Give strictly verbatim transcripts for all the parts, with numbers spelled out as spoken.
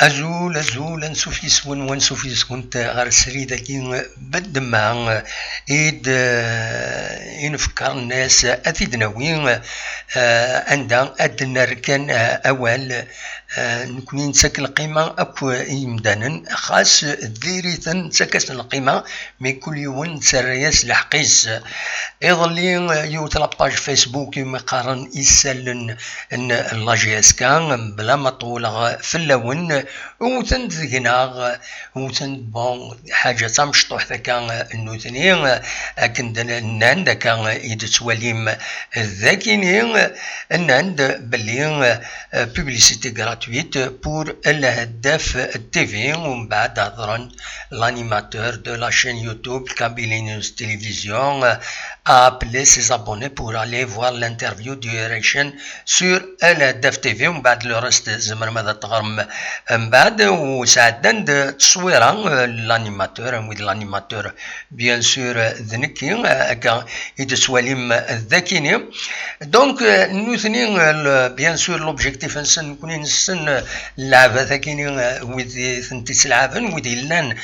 Azul, azul, ansuf yes-wen, wansuf yes-went ɣer srid-agi n ddemma i d-, eh, inefkar-nnes ad t-id-nawi, eh, anda ad d-nerr kan, eh, awal, eh, nekkni nettak lqima akk i yimdanen, xas diri-ten nettak-asen lqima, mi kul yiwen nettarra-yas lḥeqq-is. Iḍelli, eh, yiwet la page Facebook umi qqaren isallen n la J S K, mebla ma ṭewwleɣ fell-awen, wten-d deg-neɣ, wten-d, bon, ḥaǧa d tamecṭuḥt akka, eh, nutni, eh, akken d-, nnan-d akka, eh, i d-tettwalim d akini, eh, nnan-d belli, eh, publicité gratuite pour Lheddaf T V, umbeɛd hedren l'animateur de la chaîne YouTube Kabylie News Télévision, euh, a appelé ses abonnés pour aller voir l'interview du Ricen sur Lheddaf T V. Umbeɛd le reste tzemrem ad teɣrem mbeɛd, u sɛeddan-d tteswira, euh, l'animateur, wid l'animateur, bien sûr, euh, d nekki, euh, akka i d-tettwalim d akini. Donc, euh, nutni, euh, le, bien sûr, l'objectif-nsen, nekkni nessen, euh, lɛabat akini, euh, wid i tent-ittlɛaben, wid yellan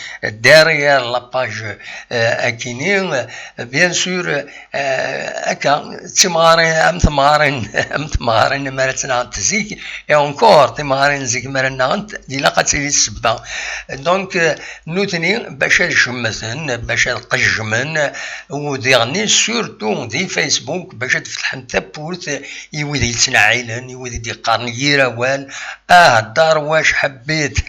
derrière la page, euh, akini, euh, bien sûr, euh, akka, d timɣarin, am temɣarin, am temɣarin mi ara ttnaɣent zik, et encore, timɣarin zik mi ara nnaɣent, ilaq ad tili ssebba. Donc, euh, nutni, bac ad cemmten, bac ad qejjmen, u diɣenni, surtout di Facebook, bac ad fetḥen tawwurt i wid yettneɛɛilen, i wid i d-yeqqaren yir awal, ah, dar wac ḥebbit,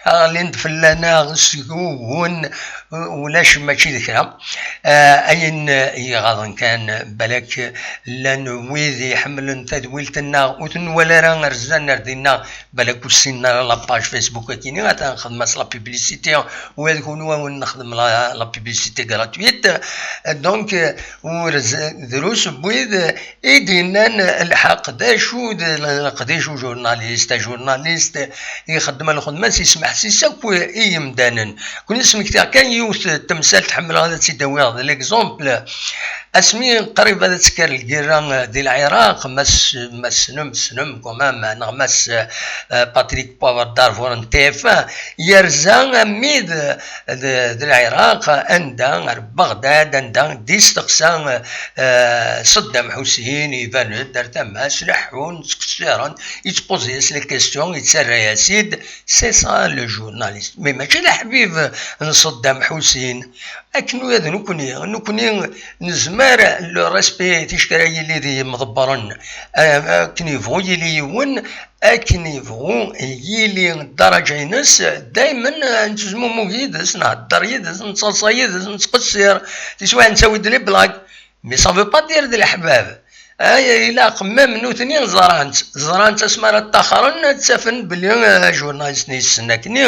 ɣlin-d fell-aneɣ, sgugun, ulac, mačči d kra. Ah, ayen iɣaḍen kan, balak llan wid iḥemmlen tadwilt-nneɣ, ur ten-nwala ara rzan ar dinna, balak ur ssinen ara la page Facebook akini, atan nxedm-as la publicité, u ad kunwi awen nexdem la, la publicité gratuite. Donc, ur z-, drus n wid i d-yennan lḥeqq, d acu d leqdic u journaliste, ajournaliste ixeddem lxedma-s, yesmeḥsis akk i yimdanen. Kuni smektiɣ kan yiwet n temsalt ḥemmleɣ ad tt-id-awiɣ d l'exemple. Asmi qrib ad tekker lgirra di Lɛiraq, ma s-, ma tessnem, tessnem quand même, neɣ Mass, euh, Patrick Poivre d'Arvor n T F un, yerza ammi d, d, d Lɛiraq, anda, ar Beɣdad, anda d-isteqsa, euh, Saddam Hussein, iban-d ar tama-s, leḥḥun, ttqeṣṣiren, yettpozi-as les questions, yettarra-yas-id, c'est ça le journaliste. Mais mačči d aḥbib n Saddam Hussein. Akken ula d nekkni, nekkni nezmer le respect, ticki ara yili d yimḍebbren, a-, akken yebɣu yili yiwen, akken yebɣu yili ddaraǧa-ines, daymen, eh, nettezmumug yid-s, nhedder yid-s, nettaḍsa yid-s, nettqeṣṣir, tiswiɛin nettawi-d les blagues. Mais ça veut pas dire d leḥbab. Ay, ilaq, même nutni ẓran-tt, ẓran-tt asmi ara ṭṭaxren, ad tt-afen belli, eh, journaliste-nni yessen akkenni,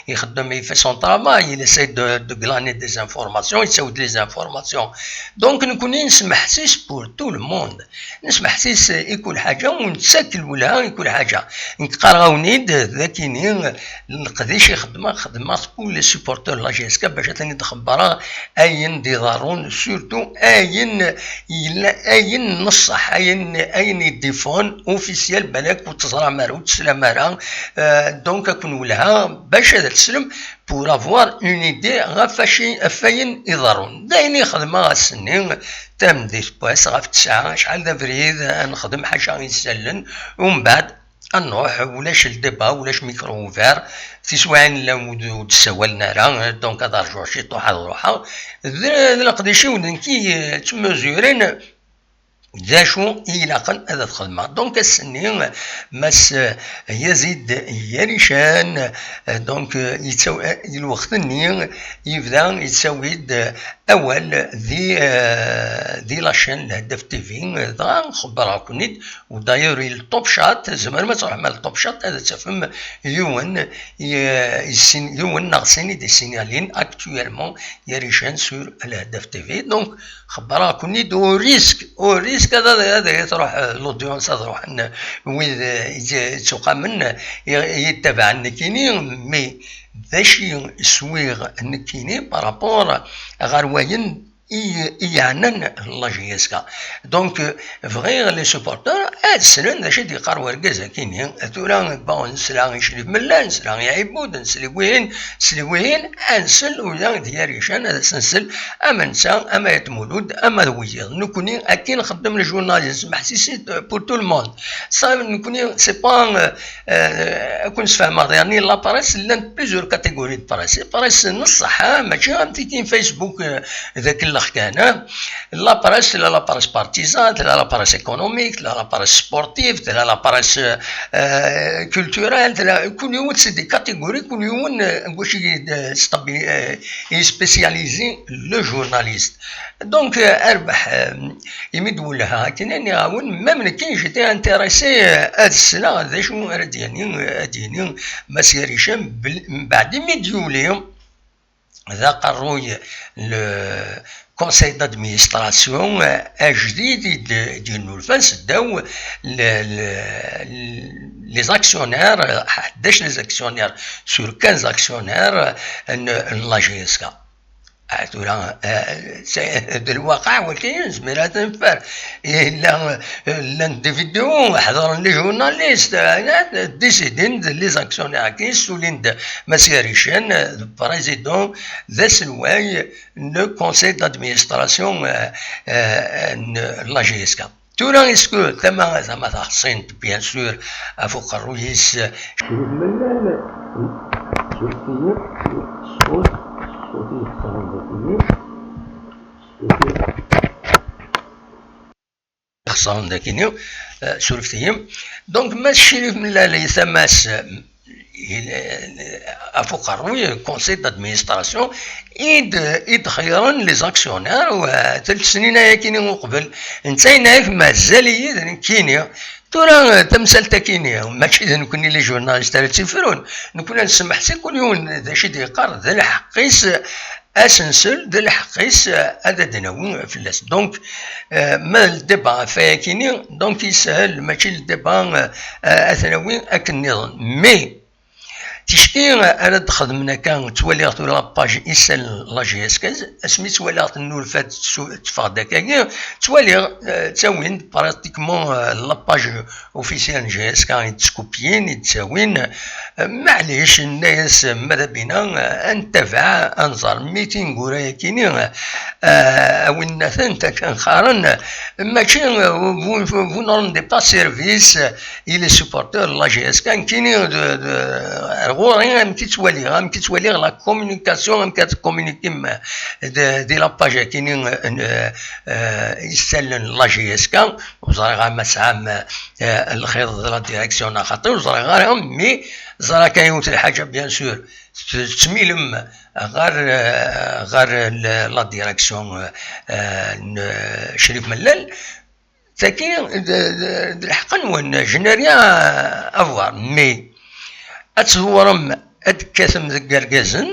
ixeddem, il fait son travail, il essaie de, de glaner des informations, yettawi-d les informations. Donc, nekkni nesmeḥsis pour tout le monde. Nesmeḥsis i kul ḥaǧa, u nettak lwelha i kul ḥaǧa. Nekk qqareɣ-awen-id d akini, leqdic i xeddmeɣ, xeddmeɣ pour les supporters de la J S K, bac ad ten-id-xebbreɣ ayen d-iḍerrun, surtout ayen yella, ayen n ṣṣeḥ, ayen, ayen i d-ifɣen officiel, balak ur teẓram ara, ur teslam ara. Euh, donc, ad ken-welheɣ bac ad teslem, pour avoir une idée ɣef wacu, ɣef wayen iḍerrun. D ayen i xedmeɣ ass-nni, tameddit n wass ɣef tesɛa, acḥal d abrid ad nexdem ḥaca isallen, umbeɛd ad nruḥ, ulac le débat, ulac micro ouvert, tiswiɛin llan ur d-, ur d-ssawalen ara, donc ad rjuɣ ciṭuḥ ad ruḥeɣ. D, d leqdic-iw d nekk i yettmezuren d acu i ilaqen ad t-xedmeɣ. Donc, ass-nni, Mass Yazid Yarican, donc, yettaw-, di lweqt-nni, yebda yettawi-d awal di, di la chaîne Lhedaf T V, dɣa xebbreɣ-ken-id, u d'ailleurs, il Top Chat, tzemrem ad tṛuḥem ar Top Chat, ad tafem yiwen, i, i sin, yiwen neɣ sin i d-yessinalin actuellement Yarican sur Lhedaf T V. Donc, xebbreɣ-ken-id au risque, au risque ad, ad, ad truḥ, euh, l'audience, ad ruḥen wid, euh, i, i ttuqamen, i, i yettabaɛen nekkini, mais d acu i swiɣ nekkini par rapport ɣer wayen i, i yeɛnan la J S K. Donc, euh, bɣiɣ les supporters ad slen d acu i d-yeqqar wergaz akini. Tura, bon, nesla i Crif Mellal, nesla i Ɛibud, nesla i wihin, nesla i wihin, ad nsel ula d Yarican, ad as-nsel ama netta, ama Ayt Mulud, ama d wiyiḍ. Nekkni akin nxeddem le journalisme, ḥsisit pour tout le monde. Ça, nekkni, c'est pas, euh, euh, ad ken-sfehmeɣ, yeɛni la presse, llant plusieurs catégories de presse. Presse n ṣṣeḥḥa, mačči am tigi n Facebook, euh, d akellex kan, ah. La presse, tella la presse partisane, tella la presse économique, tella la presse sportive, tella la presse, euh, culturelle, tella, kul yiwen c'est des catégories, kul yiwen, euh, deg wacu i, euh, stabi-, euh, i spécialisé le journaliste. Donc, euh, a Rrbeḥ, euh, imi d-wellheɣ akken ad iɛawen, même nekkin j'étais intéressé, euh, ad sleɣ d acu ara d-yini, euh, ad d-yini Mass Yarican, bel-, mbeɛd imi d-yuli d aqerruy le conseil d'administration, euh, ajdid i d-, i d-yennulfan seddaw le, le, les actionnaires, euh, ḥdac les actionnaires sur quinze actionnaires, euh, n, n la J S K. Ah, tura, euh, c'est, d lwaqiɛ wagi, nezmer ad neffer. Yella, euh, llan des vidéos, ḥedṛen les journalistes, euh, décidin-d les actionnaires-agi, ssulin-d Mass Yarican, euh, d président, d aselway n conseil d'administration, euh, euh, n la J S K. Tura, est-ce que tama, tama taxṣint, bien sûr, ɣef uqerruy-is, Crif Mellal, surfet-iyi, ṣṣut, ṣṣut-iyi xeṣren dagi, ṣṣut-iyi xeṣren dagi, euh, surfet-iyi. Donc, Mass Crif Mellal, tama-s, euh, il, euh, ɣef uqerruy, conseil d'administration, i d-, i d-xeyyren les actionnaires, u, euh, telt snin ayakini uqbel. Netta yenna-ak mazal-iyi d nekkini. Tura, euh, tamsalt-akini, mačči d nekkni les journalistes ara tt-ifrun. Nekkni ad nsemmeḥ si kul yiwen d acu i d-yeqqar, d lḥeqq-is, ad s-nsel, d lḥeqq-is, euh, ad d-nawi fell-as. Donc, euh, ma d le débat ɣef wayakini, donc yeshel, mačči le débat, euh, euh, ad t-nawi akken nniḍen. Mais, ticki ara d-xedmen akka, ttwaliɣ tura la page isal la J S K, asmi ttwaliɣ tennulfa tsu-, teffeɣ-d akkagi, ttwaliɣ, euh, ttawin-d pratiquement, euh, la page officielle n J S K i d-skupyin, i d-ttawin. Euh, maɛlic, nna-yas, ma d abina, euh, ad ntabaɛ, ad nẓer, mi tineggura-yakini, euh, a win nnaten, akka nxaren, mačči, euh, vous, vous, vous ne rendez pas service, il est supporter de la J S K, nekkini d, d, ar ɣur-i amek i ttwaliɣ, amek i ttwaliɣ la communication, amek ad tcommuniquim d, di la page-akini, euh, euh, isallen n la J S K, ur ẓriɣ ara ma tesɛam, euh, lxiḍ d la direction neɣ xaṭi, ur ẓriɣ ara, mais ẓriɣ kan yiwet lḥaǧa, bien sûr, tettmilem ɣer, euh, ɣer l-, la direction, euh, euh, n Crif Mellal, Tagi d, d, d lḥeqq-nwen, je n'ai rien à voir, mais ad tẓewrem, ad d-tekkatem deg yergazen,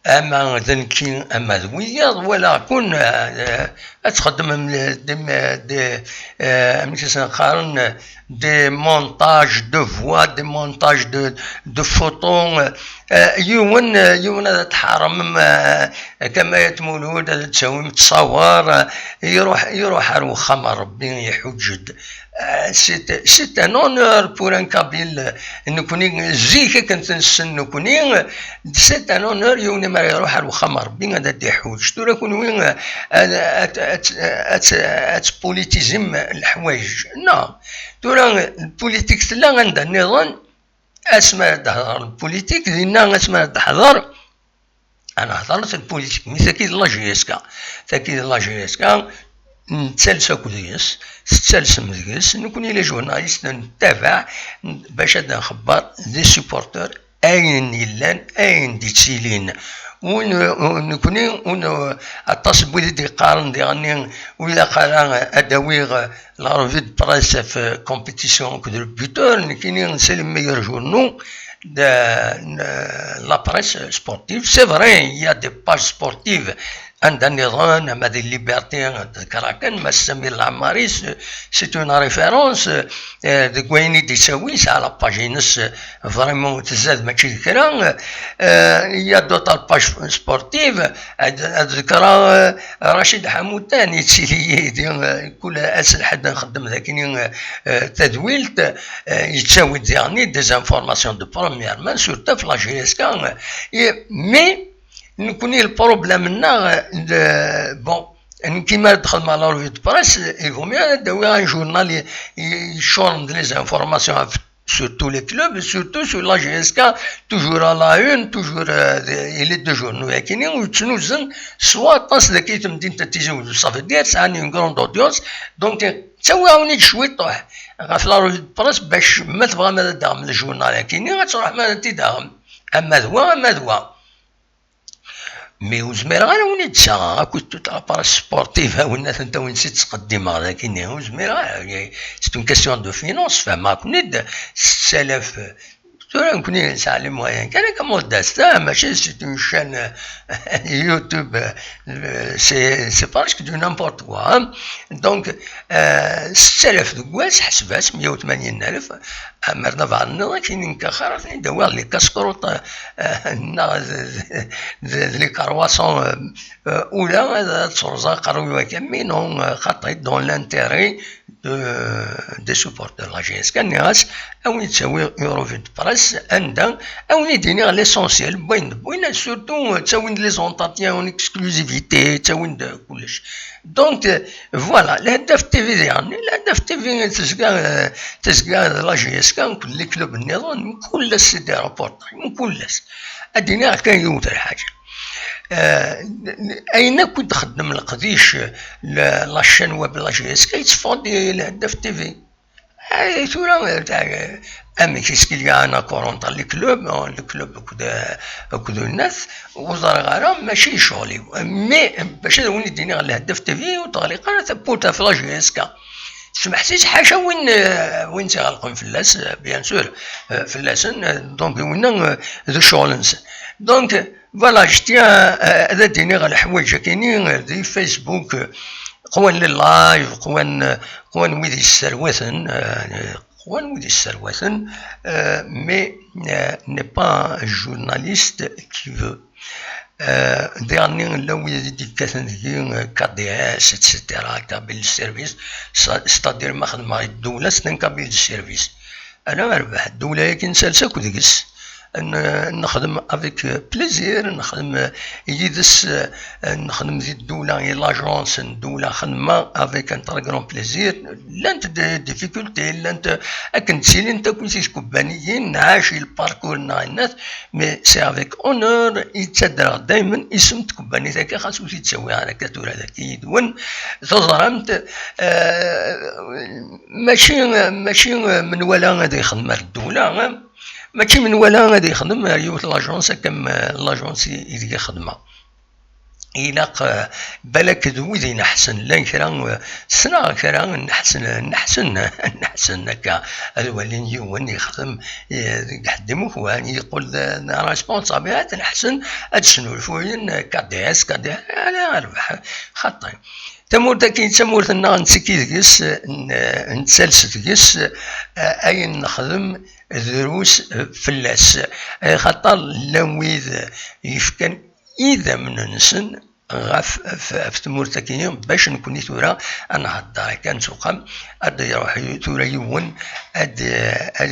ama d nekki, ama d wiyaḍ, walaɣ-ken, eh, ad txeddmem d, d, d, eh, amek i sen-qqaren, des montages de voix, des montages de, de photos, eh, yiwen, yiwen ad tḥeṛmem, eh, Kama Ayt Mulud, ad d-tawim ttṣawer, eh, iruḥ, iruḥ ar wexxam n Ṛebbi, iḥuǧǧ-d. Eh, c'est, c'est un honneur pour un Kabyle. Nekkni, zik akken t-nessen nekkni, c'est un honneur, yiwen mi ara iruḥ ar wexxam n Ṛebbi ad d-iḥuǧǧ. Tura kunwi, eh, ad, ad, ad, ad, ad tpolitizim leḥwayeǧ. Non. Tura, lpulitik tella anda nniḍen, asmi ara d-tehḍer lpulitik, dinna asmi ara d-teḥḍer, ad nehḍer s lpulitik, mi tagi d la J S K. Tagi d la J S K, nettales akked yes, tettalsem deg-s, nekkni les journalistes nettabaɛ bac ad nxebber des supporters ayen yellan, ayen d-yettilin. Ur n-, ur nekkni, ur n-, aṭas n wid i d-yeqqaren diɣenni, ur ilaq ara ad awiɣ la revue de presse ɣef compétition akked le buteur, nekkini c'est les meilleurs journaux de, de la presse sportive. C'est vrai, il y a des pages sportives anda nniḍen, ama di Liberté, ḍekkreɣ kan Mass Samir Lɛemmari, c'est une référence, euh, deg wayen i d-yettawi, yesɛa la page-ines, euh, vraiment tzad, mačči d kra. Euh, il y a d'autres pages sportives, ad, ad ḍekkreɣ, euh, Rachid Hamoutane, yettili yid-i, euh, kul ass lḥedd nxeddem dagi, euh, euh, tadwilt, euh, yettawi-d diɣen des informations de première main, surtout ɣef la J S K, euh, et, mais, Nekkni le problème-nneɣ, euh, bon, nekk mi ara d-xedmeɣ la revue de presse, il vaut mieux ad d-awiɣ un journal i, i, yeččuren d les informations ɣef, sur tous les clubs, surtout sur la J S K, toujours à la une, toujours, euh, les deux journaux-agi, ur ttnuzen s waṭas dagi i temdint n Tizi Uzzu. Ça veut dire, sɛan une grande audience, donc, ttawiɣ-awen-id cwiṭuḥ ɣef la revue de presse, bac ma tebɣam ad d-taɣem le journal-agi, ad truḥem ad t-id-taɣem. Ama d wa, ama d wa. Mais ur zmireɣ ara ad wen-id-ssaɣeɣ akk toute la presse sportive, a win ad tent-awin si ttqeddimeɣ dagi-nni, ur zmireɣ ara. C'est une question de finance, fehmeɣ-ken-id, sept alaf, tura nekkni nesɛa les moyens kan akka, modeste, ah, mačči c'est une chaîne, euh, YouTube, euh, c'est, c'est presque du n'importe quoi, hein. Donc, euh, sept alaf deg wass, ḥseb-as, meyya u tmanyin alaf, amer d abeɛḍ-nniḍen, akken nekk axir ad ten-id-awiɣ les casse-croûtes, euh, neɣ d, d, d, d les croissants, euh, euh, ula ad, ad tt-rẓeɣ aqerruy-iw akka, mais non, euh, xaṭi, dans l'intérêt de, des supporters de la J S K, nniɣ-as, a wen-id-ttawiɣ une revue de presse, anda, a wen-id-iniɣ l'essentiel, wwin-d, wwin-d, surtout, euh, ttawin-d les entretiens en exclusivité, ttawin-d kullec. Donc, euh, voilà, Lhedaf T V diɣen, Lhedaf T V tezga, euh, tezga d la J S K, akked les clubs nniḍen, mkul ass c'est des reportages, mkul ass. Ad d-iniɣ kan yiwet n lḥaǧa. Euh, ayen akk i d-txeddem leqdic, la, la chaîne web la J S K, yetteffeɣ-d di Lhedaf T V. Ay, tura, euh, amek, est-ce qu'il y a un accord entre les clubs, euh, le club akked, akked unat, ur ẓriɣ ara, mačči d ccɣel-iw. Mais, bac ad wen-id-iniɣ Lhedaf T V, ur teɣliq ara tawwurt ɣef la J S K. Tesmeḥ-itt ḥaca win, euh, win tt-iɣelqen fell-as, euh, bien sûr, euh, fell-asen, euh, donc, winna, euh, d ccɣel-nsen. Donc, voilà, je tiens, euh, ad d-iniɣ leḥwayeǧ-agi-nni, euh, di Facebook, euh, qwan les lives, qwan, euh, qwan wid yesserwaten, euh, qwan wid yesserwaten, euh, mais, euh, n'est pas un journaliste qui veut. Euh, diɣen llan wid i d-yekkaten deg-i, euh, K D S, et cetera, Kabyle Service, c'est-, c'est-à-dire ma xedmeɣ i ddewla, c'est un Kabyle Service. Ala rrbeḥ, ddewla-agi nsers akk deg-s. N-, nexdem avec plaisir, nexdem yid-s, nexdem di ddewla, i l'agence n ddewla xedmeɣ avec un très grand plaisir. Llant des difficultés, llant akken ttilint akk tkubbaniyin, nɛac i le-parcours-nneɣ, mais c'est avec honneur i ttaddreɣ daymen isem n tkubbanit-agi, xas ur t-id-ttawiɣ ara akka tura dagi yid-wen. Teẓramt, euh, mačči, mačči menwala ad ixdem ar ddewla, mačči menwala ad ixdem ar yiwet l'agence, akka am l'agence i, ideg i xedmeɣ. Ilaq, euh, balak d wid ineḥsen, llan kra, euh, ssneɣ kra nneḥsen, nneḥsen, nneḥsen akka, ad walin yiwen ixdem, eh, deg ḥedd imukan, yeqqel d, d responsable, ad neḥsen, ad snulfuyen, eh, K D S, K D S, ala rrbeḥ, xaṭi. Tamurt-agi d tamurt-nneɣ, nettekki deg-s, n-, nettales deg-s, eh, ayen nexdem drus, eh, fell-as. Eh, xaṭer llan wid yefkan idammen-nsen ɣef, ɣef, ɣef tmurt-agi, bac nekkni tura ad nhedder akka, nettuqam, ad d-iruḥ tura yiwen, ad, ad,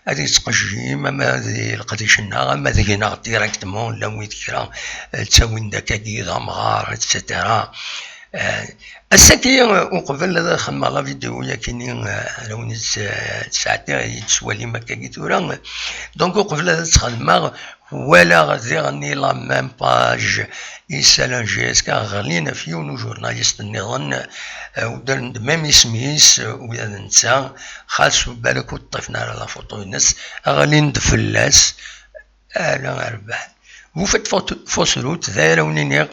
ad yettqejjim, ama di leqdic-nneɣ, ama deg-neɣ directement, llan wid kra, eh, ttawin-d akkagi d amɣar, et cetera. Eh, ass-agi, eh, uqbel ad xedmeɣ la vidéo-yakini, eh, ara wen-id-sɛeddiɣ, i d-tettwalim akkagi tura, eh, donc uqbel ad tt-xedmeɣ, walaɣ diɣen la même page, isallen J S K ɣlin ɣef yiwen ujurnalist nniḍen, eh, udren-d même isem-is, eh, ula d netta, xas balak ur ṭṭifen ara la photo-ines, ɣlin-d fell-as, ala rrbeḥ. Vous faites fausse route, d ayen ara wen-iniɣ,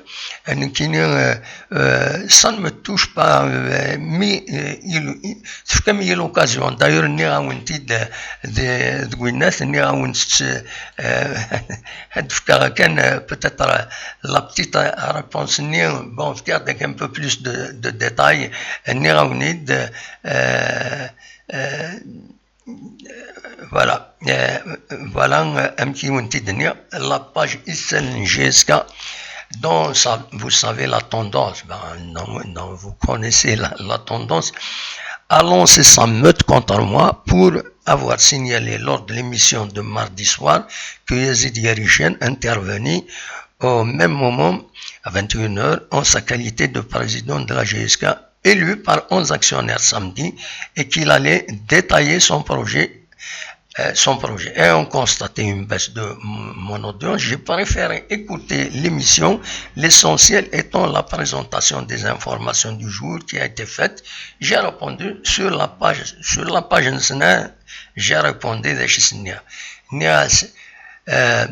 nekkini, euh, euh, ça ne me touche pas, euh, mais, euh, il, il, tefkam-iyi l'occasion. D'ailleurs, nniɣ-awen-t-id, euh, de, deg winnat, nniɣ-awen-tt, euh, ad d-fkeɣ kan, euh, peut-être, euh, la petite, euh, réponse-nni, bon, fkiɣ-d un peu plus de, de détails, nniɣ-awen-id, euh, euh, Voilà. Euh, voilà, euh, amek i wen-t-id-nniɣ, la page G S K, dont ça, vous savez la tendance, ben, non, non, vous connaissez la, la tendance, a lancé sa meute contre moi pour avoir signalé lors de l'émission de mardi soir que Yazid Yarichen intervenait au même moment, à vingt et une heures, en sa qualité de président de la G S K, élu par onze actionnaires samedi, et qu'il allait détailler son projet, euh, son projet. Ayant constaté une baisse de m-, mon audience, j'ai préféré écouter l'émission, l'essentiel étant la présentation des informations du jour qui a été faite. J'ai répondu sur la page, sur la page N S N, j'ai répondu, euh,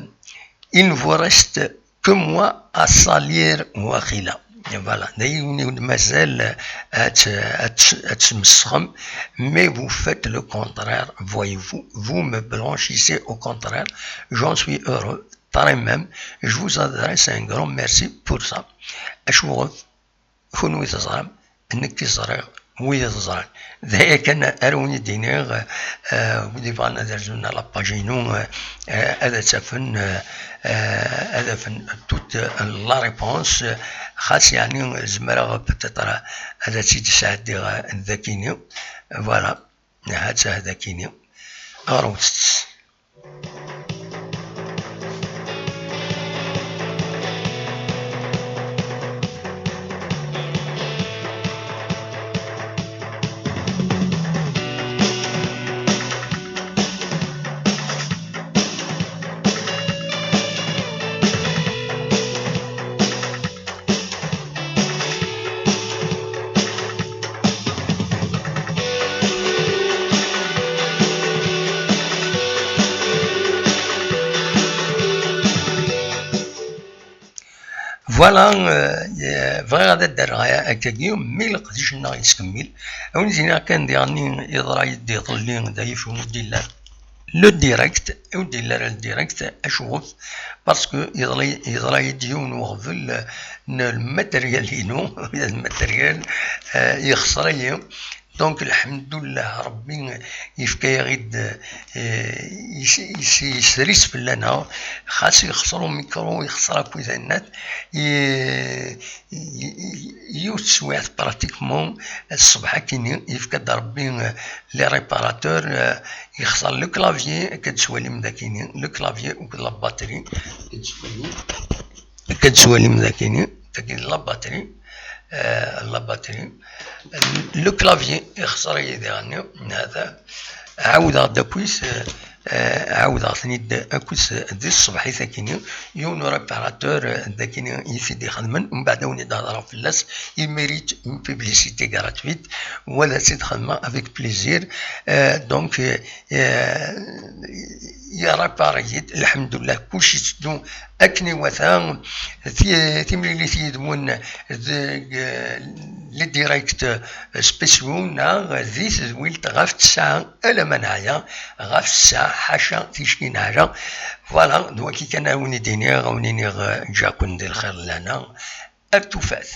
il ne vous reste que moi à salir, waqila. Voilà, d ayen i wen-mazal, euh, ad t-, ad t-, ad tesmesxem, mais vous faites le contraire, voyez-vous, vous me blanchissez au contraire, j'en suis heureux, très même, je vous adresse un grand merci pour ça. Acuɣef? Kunwi teẓram, nekk i ẓriɣ, wid ẓran. D aya kan ara wen-d-iniɣ, euh, wid yebɣan ad rzun la page-inu, euh, ad tt-afen, euh, ad afen toute la réponse. Xas yeɛni zemreɣ peut-être ad tt-id-sɛeddiɣ dakini. Voilà, ha-tt-a dakini. Ɣrewt-tt. Voilà, euh, bɣiɣ ad d-rreɣ akkagi, mi leqdic-nneɣ yettkemmil. Ad wen-d-iniɣ kan diɣen yeḍra-yi-d iḍelli d ayif ur d-yelli ara le direct, ur d-yelli ara le direct, acuɣef? Parce que yeḍra-, yeḍra-yi-d yiwen n uɣbel n lmateryal-inu, lmateryal, euh, yexṣer-iyi. Donc, lḥemdullah, Ṛebbi yefka-yaɣ-id, eh, yes-, yes-, yesri-s fell-aneɣ. Xas yexṣer umikru, yexṣer akk idannat, i, i, i, yiwet teswiɛt, pratiquement, ṣṣbeḥ akkin-i, yefka-d Ṛebbi, eh, les réparateurs, eh, yexṣer le clavier, akka d-twalim dakini, le clavier akked la batterie, akka d-twalim. Akka d-twalim dakini, tagi d la batterie, euh, la batterie. Le clavier ixṣer-iyi diɣenni, hada. Ɛawdeɣ-d akkis, euh, ɛawdeɣ-ten-id akkis di tṣebḥit akini. Yiwen n réparateur, euh, dakini i t-id-ixedmen, mbeɛd ad wen-id-hedreɣ fell-as. Il mérite une publicité gratuite, wa ad tt-id-xedmeɣ avec plaisir. Euh, donc, euh, euh, yerrapar-iyi-d, lḥemdullah, kullec yetteddu akken iwata. Ti-, timlilit yid-wen deg, eh, les directs spéciaux neɣ di tedwilt ɣef ttesɛa alamma neɛya, ɣef ttesɛa ḥaca ticki neɛya. Voilà, d wagi kan ara wen-id-iniɣ, ad wen-iniɣ, eh, ǧǧiɣ-ken di lxir d lehna. Ar tufat.